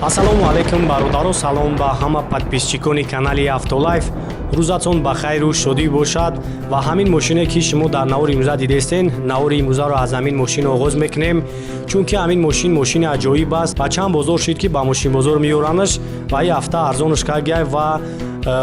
Ассалому алайкум, бародаро, салом ба ҳама подписчикони канали Автолайф. Рӯзатон ба хайру шодӣ бошад. Ва ҳамин мошине, ки шумо дар навори имрӯза дидестен, навори имрӯзаро аз ҳамин мошин оғоз мекунем, чунки ҳамин мошин мошини аҷоиб аст ва чанд бозор шуд, ки ба мошинбозор меёранаш ва ин ҳафта арзонаш кардгай. Ва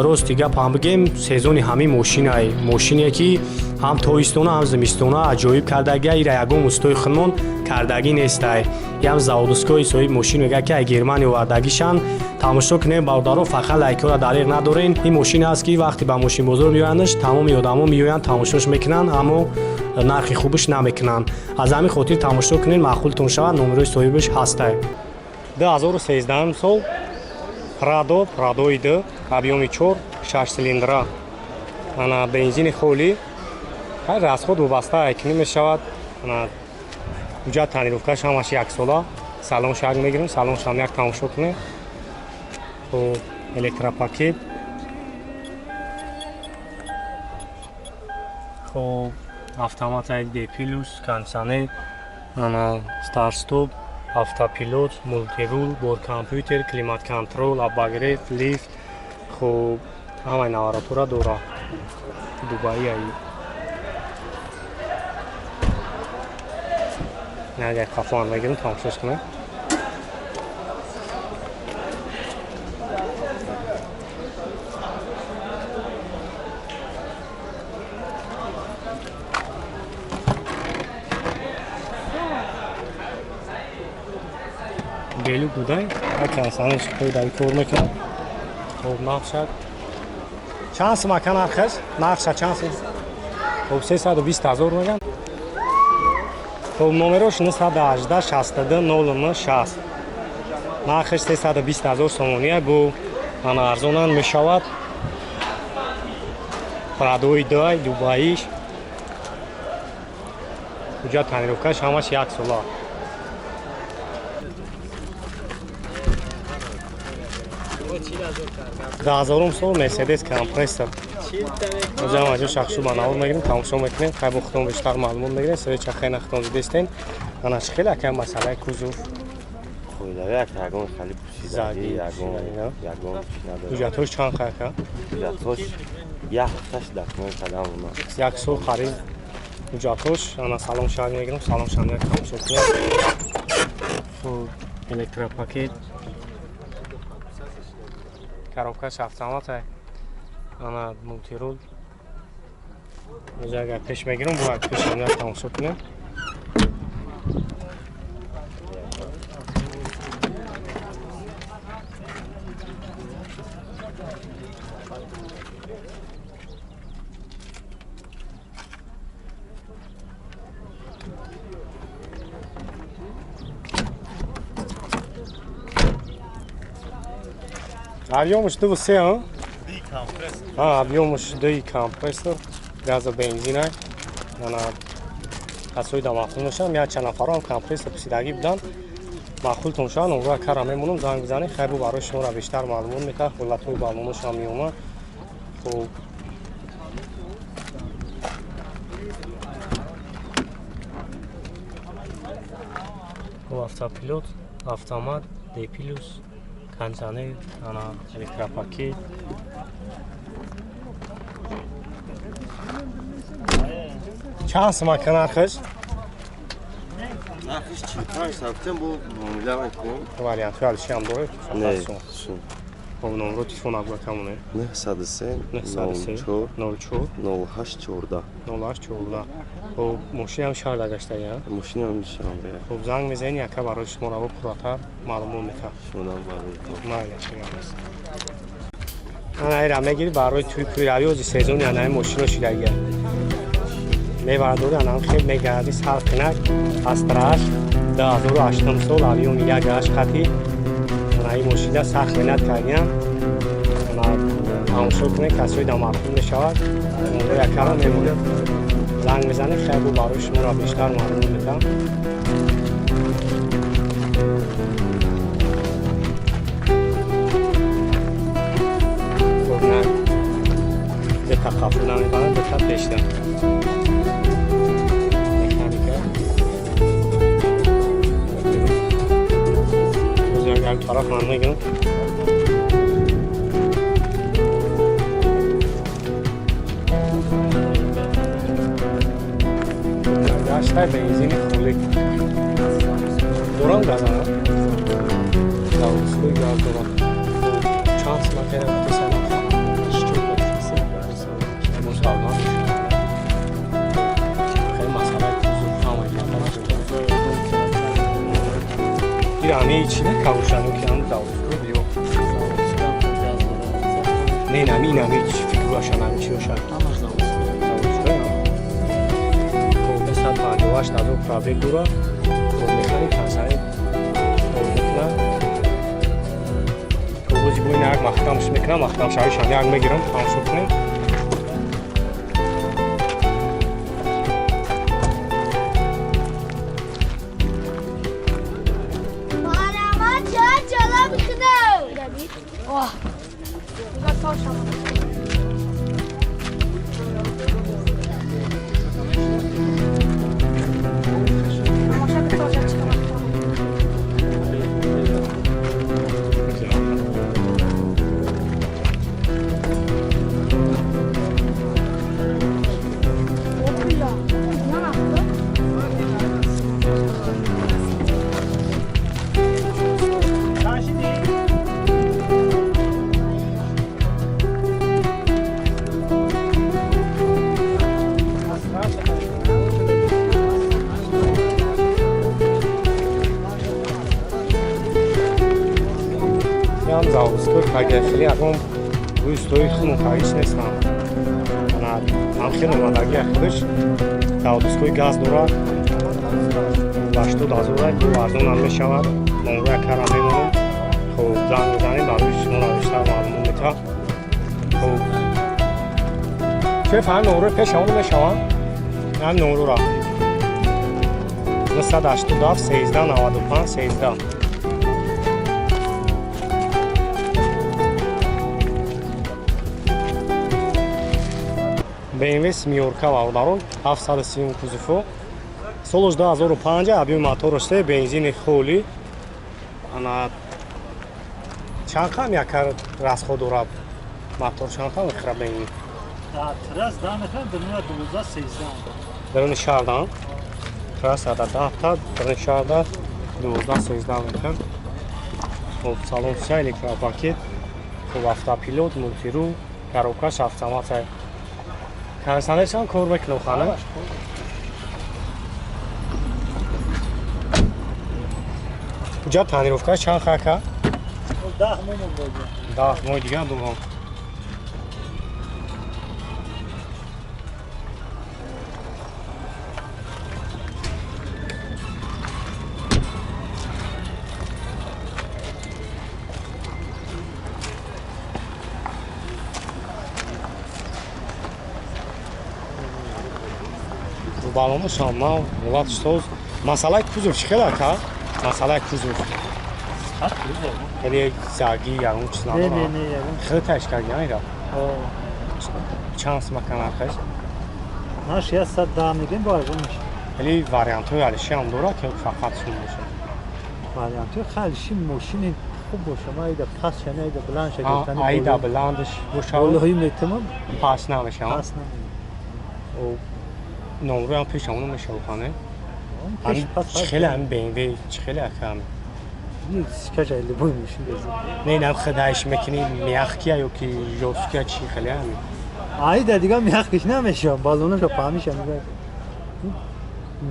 рости гап ҳам бигем, сезони ҳамин мошинай, мошине ки ҳам тобистона, ҳам зимистона аҷоиб кардагия. Ира ягон устои хунмон кардагӣ нестай. Ям заводской соҳиби мошин мегӯяд, ки ай Германия овардагишан. Тамошо кунем, бародаро, фақат лайкҳоро дариқ надорен. Ин мошин аст, ки вақте ба мошинбозор меояндаш, тамоми одамо меоянд, тамошош мекунанд, аммо нархи хубаш намекунанд. Аз ҳамин хотир тамошо кунед, маъқултон шавад. Номерои соҳибаш ҳастай. 2013 сол Прадо, Прадои д, объёми 4, 6 цилиндра, ана бензини холӣ, ҳар расход вобаста айкунӣ мешавад. Ана ҳуҷҷат, тонировкаш ҳамаш яксола. Салон шак мегирем, салон шам як тамошо кунем. Хоб, электропакет, хоб, автомат D плюс, кондиционер, ана старт-стоп, автопилот, мультирул, борткомпютер, климат контроль, обогрев, лифт. Хоб, ҳамаи наворотура дора. Дубаи аи. Агар қафоан мегирем, тамошош кунем. Белу будай, акансанаш дар кор мекунад. Хоб, нархша чанд сум, ака, нархаш? Нархша чанд сум? Хоб, 320 000 меган. Хоб, номерош 918 62 09 60. Нархаш 320 000 сомония бу, ана арзонан мешавад. Прадои дай дубаиш, ҳуҷҷат, тонировкаш ҳамаш як сола. Даҳазорум сол Мерседес Компрессор. Озам аҷо шахсу ба навор мегирем, тамошо мекунем. Хай, бо худтон бештар маълумот мегирем. Среча хена худтон дидестен. Ана чӣ хеле, акай, масъалаи кузов? Як ягон хали пӯшидаги, ягон ягон чӣ надорад. Ҳуҷҷатҳош чанд хай, ака? Ҳуҷҷатҳош як ҳафташ документ кардам уна. Як сол қариб ҳуҷҷатҳош. Ана салон шак мегирем, салон шам як тамошо кунем. Хуб, электропакет, коробкаш автомат, ана мультирул. Агар пеш мегирам, бояд пешам як тамошо кунем. Объёмаш дуву се, а? Объёмаш дуи компрессор, газа бензина. Ана касои да маъқул мешавам, як чанд нафарам компрессор писидагӣ буданд. Маъқултон шавад, номроя кара мемонам, занг бизанед. Хайр, бу барои шуморо бештар маълумот метаҳад, ҳолатҳои баллоношам меомад. Хуб, автопилот, автомат, D плюс, кондиционер, ана электропакет. Чанд сум, ака, нархаш? Нархиш 45 сабтем, бу муомила мекунем. Вариантҳои алишиам доред? Не. Хоб, номро телефон абга камоне. 903 903 04 04 08 14. 08 14. Хоб, мошинам шаҳр гаштая? Мошинам шаҳр. Хоб, занг мезанед, ака барои шумо раво пурратар маълумот метаҳад. Шунам барои. Майли, ана ира мегири барои туи пӯй рави. Ози сезони анаи мошино шидагия мевардори, анам хел мегарди сар кинак. Астраш 2008 сол, объёми як ҳашт қати. Анаи мошина сахт меҳнат кардиям. Ана тамошо кунед, касои да маъқул мешавад, номро якара мемонад, занг мезанед. Хайр, бу барои шуморо бештар маълумот метаҳам. Хоб, на дета қафл намебарад, дета пешда. Механика. Тараф ман мегирам. Гаштай бензини холӣ. Дорам газана? Заводской газ дорам. Чанд симакера гуфтесам? Мусалман. Хеле масъалаи кузов ҳама ир ами чи не кавушану ки ам заводской биё. Не, нами нами чи фигурашан ами чи бошад? Заводской. Хоб, 158 ҳазор пробег дора. Хоб, механик ҳасани кор мекунад. Хоб, бози бо ин як маҳкамш мекунам, маҳкамшавишам як мегирам, тамошо кунем. Ям заводской агар хеле ягон рӯи худмон хаиш нестам. Ана ҳам хеле омадаги худаш заводской газ дорад. 80 ҳазор ку арзонам мешавад. Номро якара мемонам. Хоб, занг мезанем, барои шумо бештар маълумот метавад. Хоб, шеф, ҳам номрои пешамон мешаванд? Ҳам номрора 987 13 95 13. BMW семёрка, бародарон, 730 кузофо, солаш 2005, объёми мотораш се, бензини холӣ. Ана чанд қам якар расход дорад мотор, чанд қам мехӯрад бензин? Трасс да мехӯрад, даруни 12 13. Даруни шаҳрда трасса да 10 та, даруни шаҳрда 12 13 мехӯрад. Хоб, салон ся электропакет, хоб, автопилот, мультирул, коробкаш автомат, кондиционершам кор мекунад хана. Куҷа тонировкаш чанд хака? 10 моҳ монда. 10 моҳи дигар дорам. Балонашам нав, ҳолатш соз. Масъалаи кузов чӣ хел ака? Масъалаи кузов хеле заги ягон чиз надорад? Хеле ташкарги айра чанд сумака нархаш? Наш 110 мегем, бо арзон мешавад. Хеле вариантҳои алишиам дорад ки фақат сум бошад? Вариантҳои халиши мошини хуб боша, ма айда паст шана, айда баланд ша. Айда баландш бошад, болоҳои метамам. Паст намешавад. Паст намешавад. Номроям пешамоно мешавад хане. Чӣ хеле ҳами BMW чӣ хеле ака ҳами? Каҷа любой мошин беза. Не, инам хидаиш мекунӣ, мягкия ё ки жёсткия, чӣ хеле ҳами? Айда дига мягкиш намешавад, балонаша паҳмиша мегӯяд.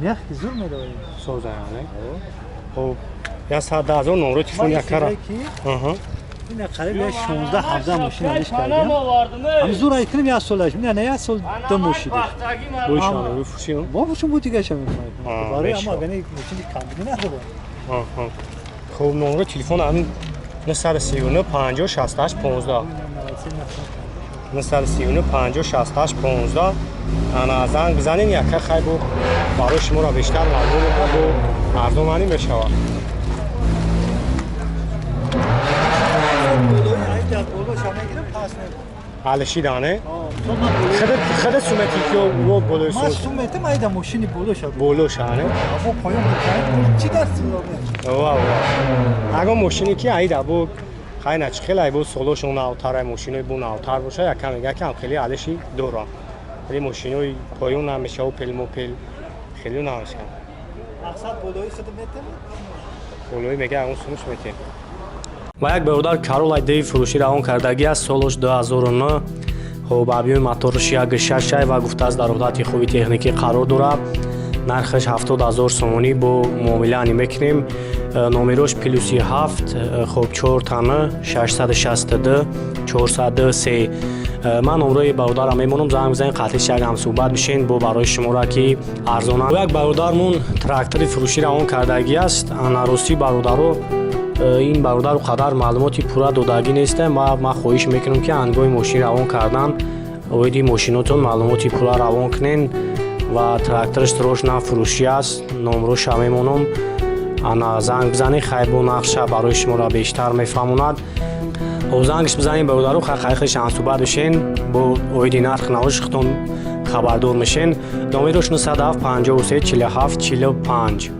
Мягки зур медавад. Соза яъне. Хоб, 110 ҳазор, номрои телефон якара. Ина қариб я 16 17 мошин алиш кардем. Ҳам зур айкунем як солаш. Не, не, як сол ду мошин. Бошана, бифурӯшем. Мо фурӯшем, бу дигаша мекунем. Барои ама агани мошини камбудӣ надорам. Хоб, номрои телефон ҳамин 939 50 68 15, 939 50 68 15. Ана занг бизанед, яка хай бо барои шуморо бештар маълум бо арзонанӣ мешавад. Алишидане. Хада сумети ки ё болои Ман суметам, айда мошини болоша. Болоша, не? Або поён чи даст? Ва ва. Ягон мошине ки айда бо хайна чи хеле бо солошон навтар, ай мошинои бо навтар боша, якам якам хеле алиши дора. Вале мошинои поён намеша, Опел мопел хеле намеша. Мақсад болои худ метем. Болои мега ягон сумуш метем. Ва як бародар Каролай Дей фурӯшӣ равон кардагӣ аст, солош 2009. Хоб, объёми моторш 1,6 ва гуфтааст, дар ҳолати хуби техникӣ қарор дорад. Нархаш 70 000 сомонӣ, бо муомила мекунем. Номерош +7, хоб, 4 тана 662 403. Ман номрои бародарам мемонам, занг бизанед, қатъи як ҳамсӯҳбат бишен, бо барои шуморо ки арзона. Як бародармон трактори фурӯшӣ равон кардагӣ аст. Ана, ростӣ, бародаро, ин бародару қадар маълумоти пурра додагӣ нестем ва ман хоҳиш мекунам, ки ҳангоми мошин равон кардан оиди мошинотон маълумоти пурра равон кунен. Ва трактораш трош на фурӯшӣ аст, номроша мемонам, ана, занг бизанед, хайр, бо нақша барои шуморо бештар мефаҳмонад. Хоб, зангш бизанед, бародару, хайхеш ҳамсӯҳбат бишен, бо оиди нарх навош худтон хабардор мешен. Номерош 97 53 47 45.